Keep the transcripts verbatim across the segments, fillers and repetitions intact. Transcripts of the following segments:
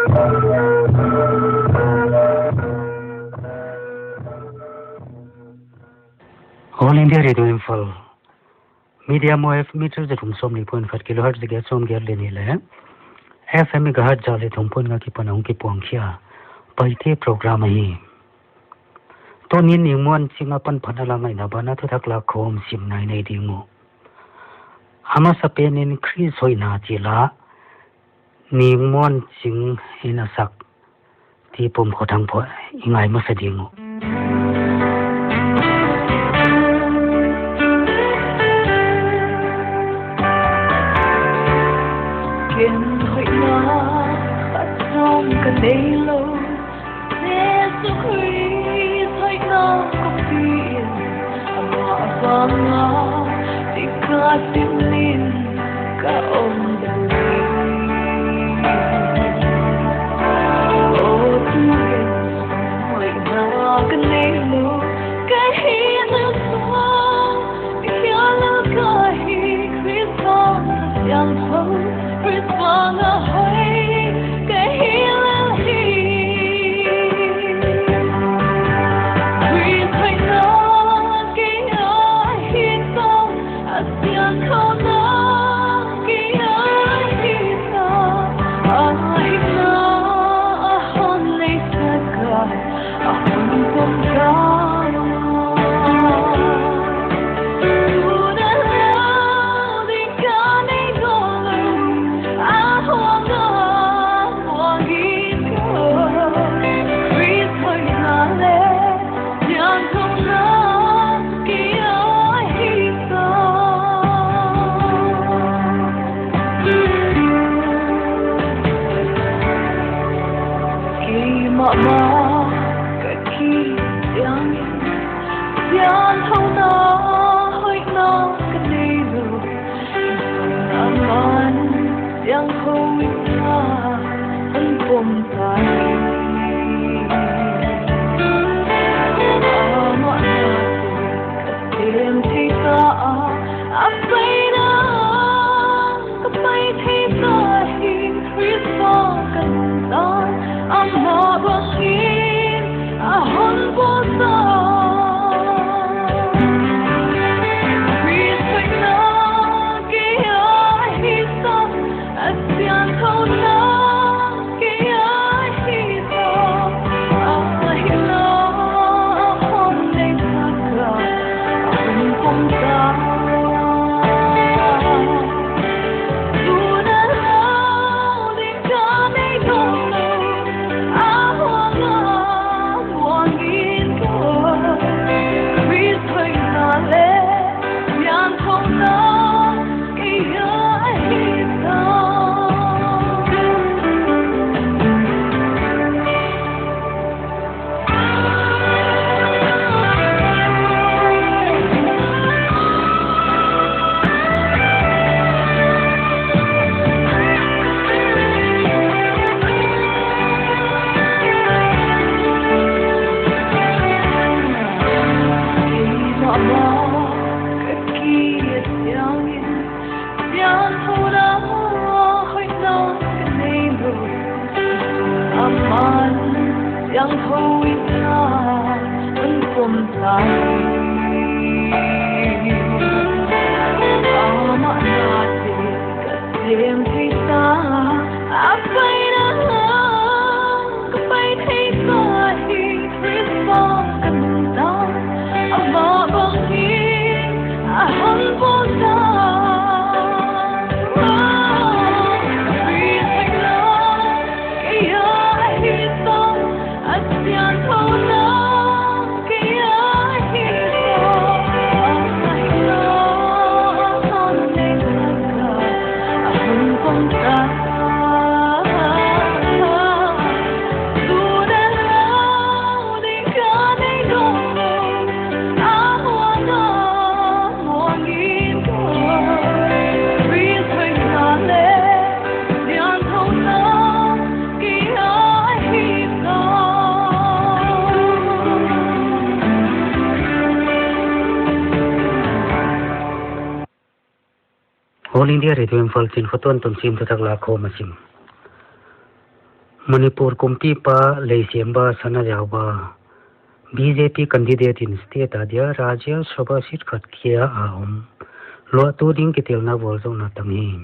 All India Radio Imphal. Medium wave meter za thum sawmnih point khat kilohertz za giat sawmgiat leh nih leh F M megahertz za leh thum point nga akipan a hong kipuang khia Paite program ahi. Tuni'n Ningmuanching apan phatna la ngaihna banah thuthak lakhawm simna i nei ding uh. A masapen in Khrist hoihna chih la Ningmuanching in a sak Tipum Khawthang Phuah i ngai masa ding uh. Ken hoihna khat zong ka nei lou, Jesu Khrist hoihna kong pi in, amah banga dik ka sim in ka om ding. Oh, tu hoihna ka nei lou, ka hihna sung, ka hihna ka hi Khrist bang a siangthou, Khrist bang a hoih ka hi lel hi. Khrist hoihna kei a hih ta, a siangthouna kei a hih ta, a hihna a hon neihsak a, a hon pom ka. Keimah mah ka kisiang in, siangthouna hoihna ka nei lou, aman siangthou in a hon pom ta. Amah na ka sem thei ta a, a paina ka pai thei ta hi, Khrist bang ka nungta, amah bangin a hon bawl ta. Khrist hoihna kei a hih ta, a siangthouna kei a hih ta, a hihna a hon neihsak a, a hon pom ta. Tuni'n lou ding ka nei lou, a hon a muang in ka, Khrist hoihna leh siangthouna kei a hih ta. Keimah mah ka kisiang in, siangthouna hoihna ka nei lou, aman siangthou in a hon pom ta. Amah na te ka sem thei ta, a paina ka pai thei ta hi, Khrist bang ka nungta, amah bangin a hon bawl ta. Khrist hoihna kei a hih ta, a siangthouna kei a hih ta, a hihna a hon neihsak a, a hon pom ta. Tuni'n lou ding ka nei lou, a hon a muang in ka, Khrist hoihna leh siangthouna kei a hih ta. All India Radio Imphal, Chin Khuatuan Tuansim thuthak lakhawm a sim. Manipur kumpipa Leishemba Sanajaoba, B J P candidate in state a dia Rajya Sabha seat khat kia a om luahtu ding kitelna vualzawhna tang hi.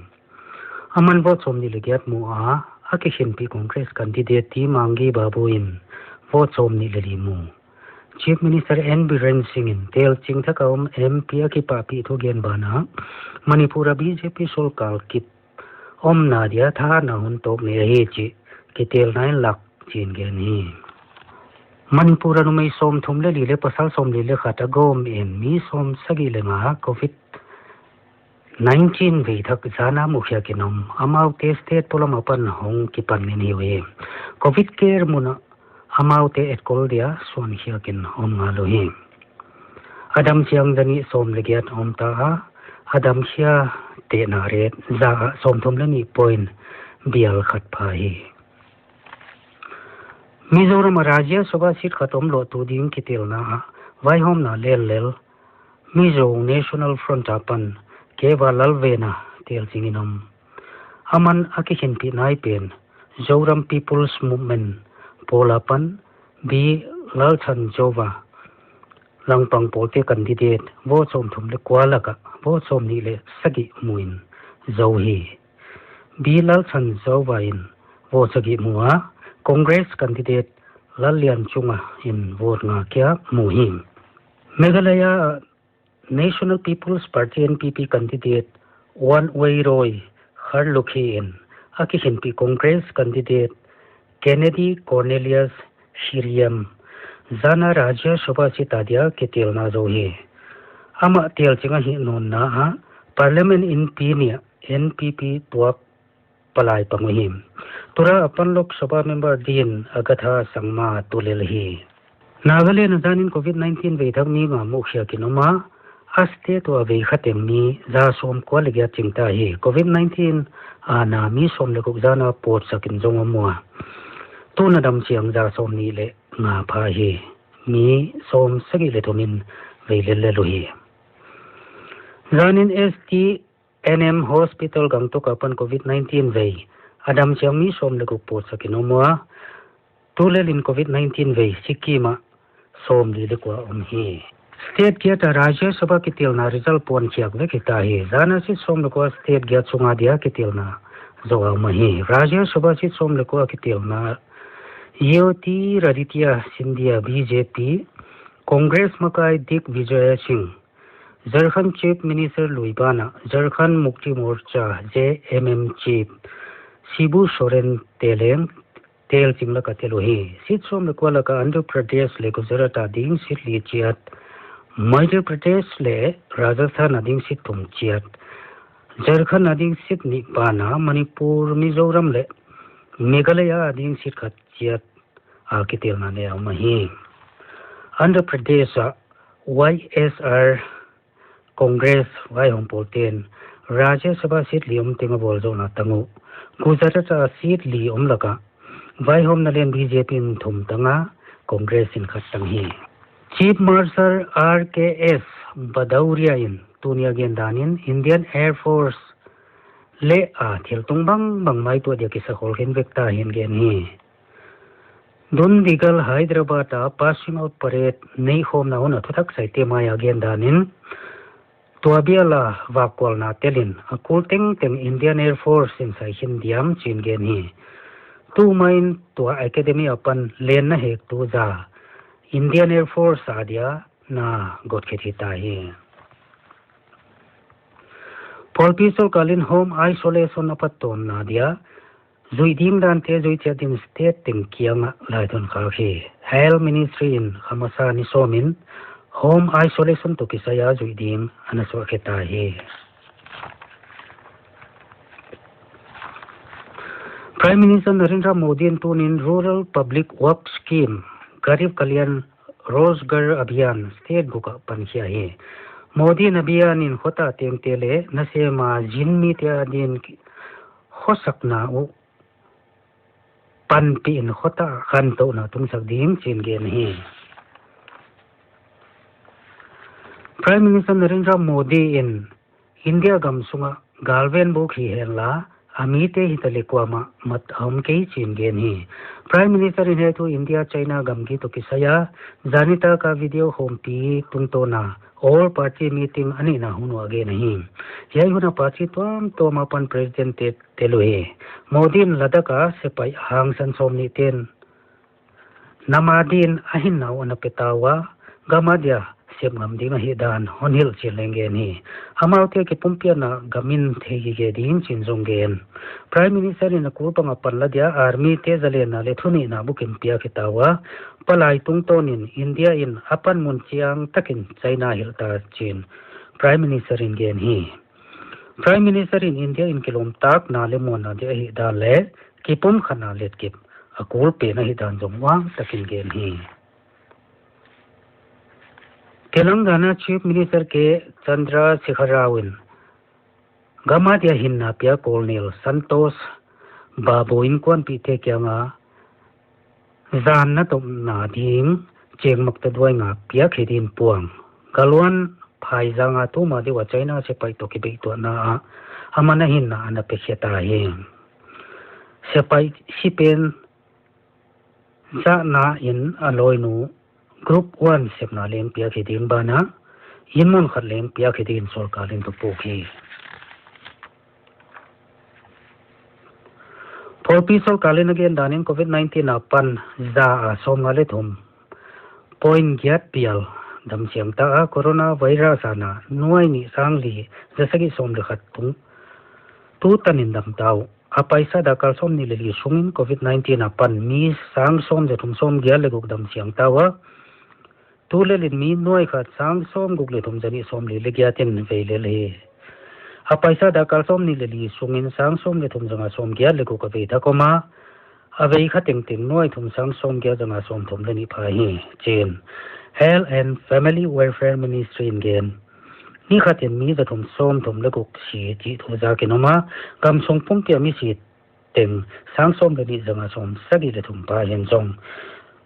Aman vote sawmnih leh giat mu a, a kikhenpih Congress candidate T Mangi Babu in vote sawmnih leh li mu. Chief Minister N Biren Singh in telching thak a om M P a kipahpih thugen banah Manipur a B J P sorkar kip omna dia thahatna hun tawk nei ahi chih kitelna in lak chi'n gen hi. Manipur a numei sawmthum leh li leh pasal sawmli leh khat a gawm in mi sawmsagih leh nga Covid nineteen vei thak zan a mukhia kin om, amaute state polam apan hong kipan in hi uhi. Covid care mun ah amaute etkol dia suan khia kin om ngal uhi. A dam chiang zanih sawm leh giat om ta a, a damkhia tehna rate za ah sawmthum leh nih point bial khat pha hi. Mizoram a Rajya Sabha seat khat om luahtu ding kitelna ah vaihawmna lellel Mizo National Front apan K Valalvena telching in om. Aman a kikhenpih nai pen Zoram People's Movement pawl apan B Lalchhanzova, Langpang pawlte candidate, vote sawmthum leh kua lak ah vote sawmnih leh sagih mu in zo hi. B Lalchhanzova in vote sagih mu a, Congress candidate Lallianchunga in vote nga kia mu hi. Meghalaya National People's Party, N P P, candidate Wanweiroy Kharlukhi in a kikhenpih Congress candidate Kennedy Cornelius Shyriam zan a Rajya Sabha seat a dia kitelna zo hi. Amah telching ahih nawnna ah Parliament Inpi nih ah N P P tuak palai pang uhi. Tura apan Lok Sabha member din Agatha Sangma tulel hi. Nagaland a zan in Covid nineteen vei thak mi nga mukhia kin om a, a state uah vei kha teng mi za sawmkua leh giat ching ta hi. Covid nineteen a na mi sawm leh guk zan a pawtsak in zong om ua, tun a dam chiang za sawmnih leh nga pha hi. Mi sawmsagih leh thum in vei lellel uhi. Zan in S T N M Hospital Gangtok apan Covid nineteen vei a dam chiang mi sawm leh guk pawtsak in om ua, tulel in Covid nineteen vei Sikkim ah sawmli leh kua om hi. State giat a Rajya Sabha kitelna result puan khiak vek hita hi. Zan a seat sawm leh kua state giat sung a dia kitelna zo a om ahi. Rajya Sabha seat sawm leh kua kitelna Jyotiraditya Scindia, B J P, Congress makai Digvijay Singh, Jharkhand Chief Minister lui banah Jharkhand Mukti Morcha, J M M, Chief Shibu Soren te leng telching lak a tel uhi. Seat sawm leh kua lak a Andhra Pradesh leh Gujarat a ding seat li chiat, Madhya Pradesh leh Rajasthan a ding seat thum chiat, Jharkhand a ding seat nih banah Manipur, Mizoram leh Meghalaya a ding seat khat chiat a kitelna nei a om ahi. Andhra Pradesh ah Y S R Congress vaihawm pawlte'n Rajya Sabha seat li om teng a vualzawhna tang uh. Gujarat a seat li om lak ah vaihawmna leng B J P in thum tang a, Congress in khat tang hi. Chief Marshal R K S Bhadauria in tuni a gen dan in Indian Air Force leh a thiltung bangbang maituah dia kisakhol khin vek ta hi'n gen hi. Dundigal Hyderabad a passing out parade neihkhawmna hun a thuthak saite mai a gen dan in, tua bial a vakkualna tel in a kul tengteng Indian Air Force in sai khin diam chi'n gen hi. Tuma in tua academy apan lenna hektu za Indian Air Force a dia na gotkhe hita hi. Pawlpi sorkar in home isolation a pattuamna dia zuih ding dante zuih chiat ding state teng kiang ah laithon khak hi. Health Ministry in khamasa ni sawm in home isolation toh kisai a zuih ding ana suah khe ta hi. Prime Minister Narendra Modi in tuni in Rural Public Works Scheme, Garib Kalyan Rozgar Abhiyan state guk ah pankhia hi. Modi in Abhiyan in khota tengte leh nasem a zinmite adin khosakna uh panpih in khota khantouhna tungsak ding chi'n gen hi. Prime Minister Narendra Modi in India gam sung ah galven buk hi henla, a mite hitaleh kuamah mat a om kei chi'n gen hi. Prime Minister in hiai thu India China gamgi toh kisai a zan nitak a video khawmpi tungtawn a all party meeting a neihna hun uah gen ahi. Hiai hun a party tuamtuam apan president te tel uhi. Modi in Ladakh a sepaih hangsan sawmnih ten nam a din a hinna uh ana pe ta ua, gam a dia sep ngam ding ahihdan hon hilh chi'n leng gen hi. Amaute kipumpiakna gam in theigige ding chi'n zong gen. Prime Minister in a kul pang a panla dia army te zalenna leh thunihna bukim piak hi ta ua, palai tungtawn in India in a panmun chiang takin China hilh ta chi'n Prime Minister in gen hi. Prime Minister in India in kilawmtatna leh muanna ding ahihdan leh kipumkhatna letkip a kul pen ahihdan zong uang takin gen hi. Telangana Chief Minister K Chandrasekhar Rao in gam a dia hinna pia Colonel Santosh Babu innkuanpihte kiang a zan natopna ding cheng maktaduai nga piak hi dingin puang, galluan phaizang a tuma deuh a China sepaih toh kibeituahna ah aman a hinna ana pe khia ta hi. Sepaih si pen zahna in a lawinu Group one sepna leng piak hi ding banah, inn mun khat leng piak hi dingin sorkar in thu puk hi. Pawlpi sorkar in a gen dan in Covid nineteen a pan za a sawmnga leh thum point giat pial damsiang ta a, coronavirus a na nuai nih sang li za sagih sawm leh khat tung tutan in dam ta uh. A paisa dak kal sawmnih leh li sungin Covid nineteen a pan mi sang sawm za thum sawmgiat leh guk damsiang ta ua, tulel in mi nuai khat sang sawmguk leh thum zanih sawmli leh giat in vei lel hi. A paisa dak kal sawmnih leh li sungin sang sawm leh thum zanga sawmgiat leh guk a vei dak om a, a vei kha tengteng nuai thum sang sawmgiat zanga sawmthum leh nih pha hi chi'n Health and Family Welfare Ministry in gen. Ni khat in mi za thum sawmthum leh guk si chih thu zakin om a, gamsung pumpi a mi si teng sang sawm leh nih zanga sawmsagih leh thum pha hi'n zong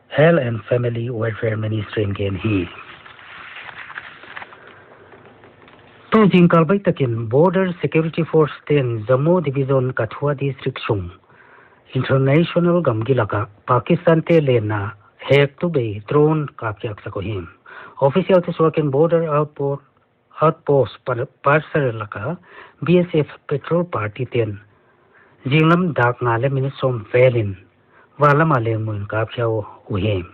Health and Family Welfare Ministry in gen hi. Tu zingkal baih takin Border Security Force ten Jammu Division Kathua District sung international gamgi lak ah Pakistan te lenna hektu bei drone kapkhiak sak uhi. Official te suakin border outpost outpost par-, Parsar lak ah B S F patrol party ten zinglam dak nga leh minute sawm vel in vanlam a lengmuin kapkhia uhi.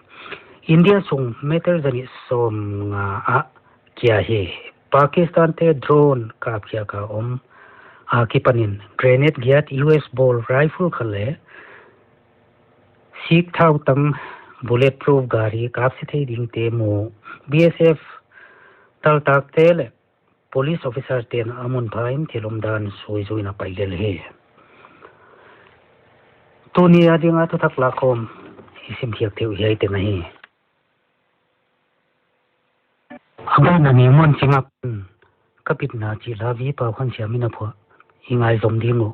India sung meter zanih sawmnga ah kia hi. Pakistan te drone kapkhiak a om akipanin grenade giat, U S ball rifle khat leh sik thau tang bulletproof gari kapsi thei dingte mu. B S F taltakte leh police officer ten a mun pha in thil umdan suizui in a pai lel hi. Tuni a ding a thuthak lakhawm i simkhiak theih uh hiai teng ahi. A ngaihna ni muan ching a pan ka bitna chih la V Paukhansiam in a phuah. I ngaizom ding uh.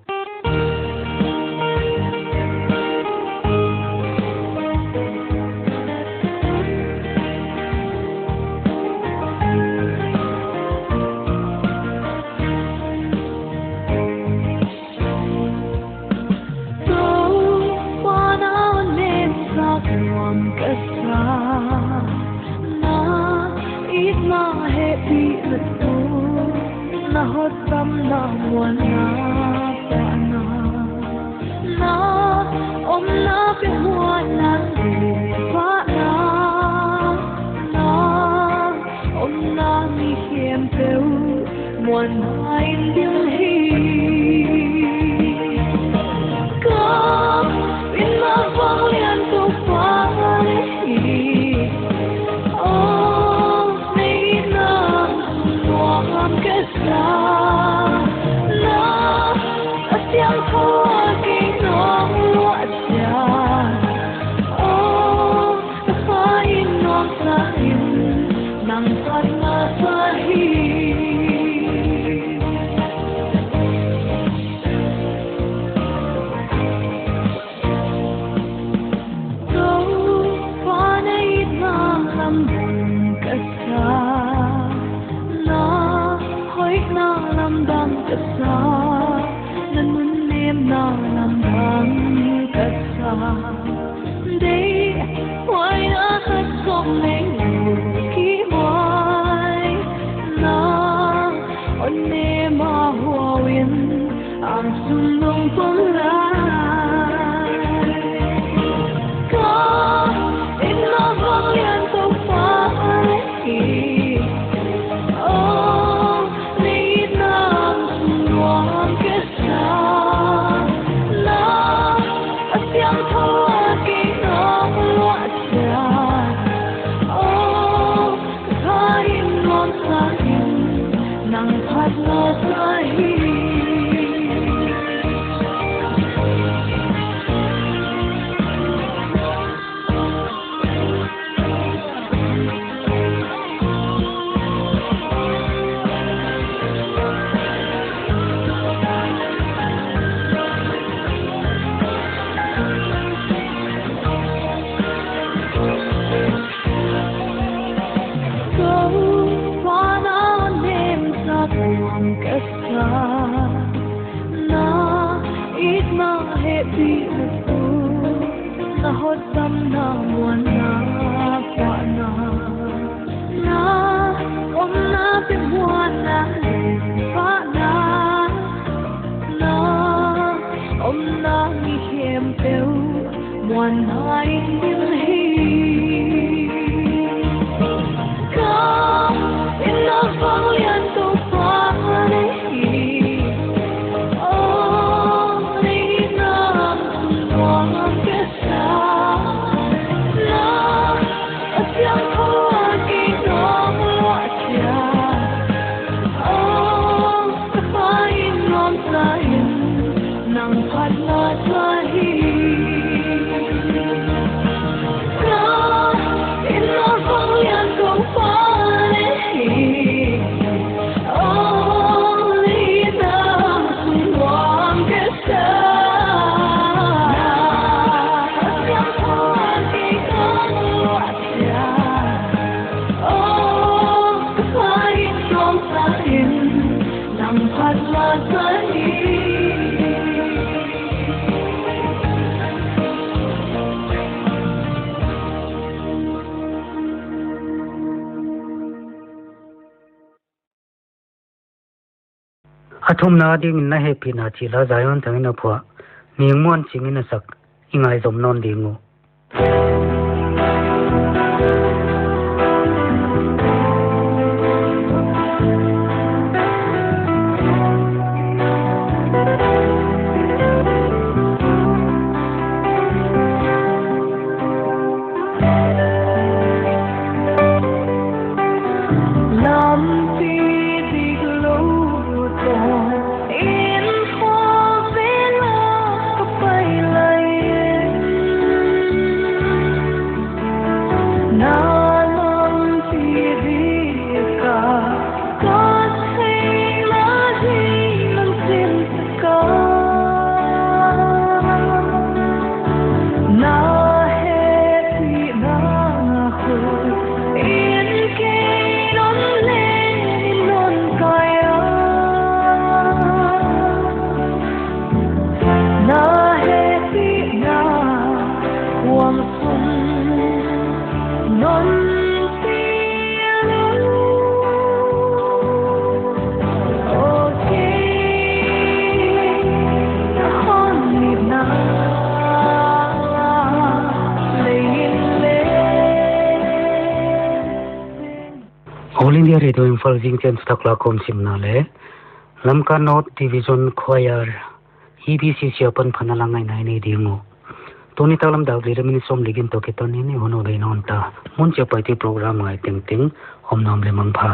Na itna hehpihna tu, na hotdamna muanna pahna, na omna biamuanna pahna, na omna mi khempeuh muanna in dil hi. Ka in ma vang lian tu pa hi. Oh, nei na nuam ke sa na, a siang kho a kei nong luat sia. Oh, ka pa in nong sa in, nang phat na sa hi. Dei, huai a khat kong nei ki huai na, on ne ma huau in, ang sum nong pom lai. Ka, in na vang lian to pa ai. Oh, Na, it na hehpihna, na hotdamna, muanna, pahna. Na omna te muanna, pahna. Na omna mi khempeuh muanna in ding hi. Ka, in na vang lian to pa nei hi. A thumna dingin Na hehpihna chih la Zion Thang in a phuah, Niangmuan Ching in a sak, i ngaizom nawn ding uh. Lampi dik lou tawh in khawvel ah ka pai lai in, na lampi dik a ka theihna ding nong sim ka. Na hehpihna khut in kei non leng non kai a. Na hehpihna huam sung non All India Radio Imphal zingchiang thuthak la kawm simna leh Lamka North Division Choir, E B C C apan phatna la ngaihna i nei ding uh. Tuni nitaklam dak li leh minute sawmli giat toh kiton in i hun uh bei nawn ta. Mun chiah a pai teh program ngai tengteng, om nuam leh mangpha.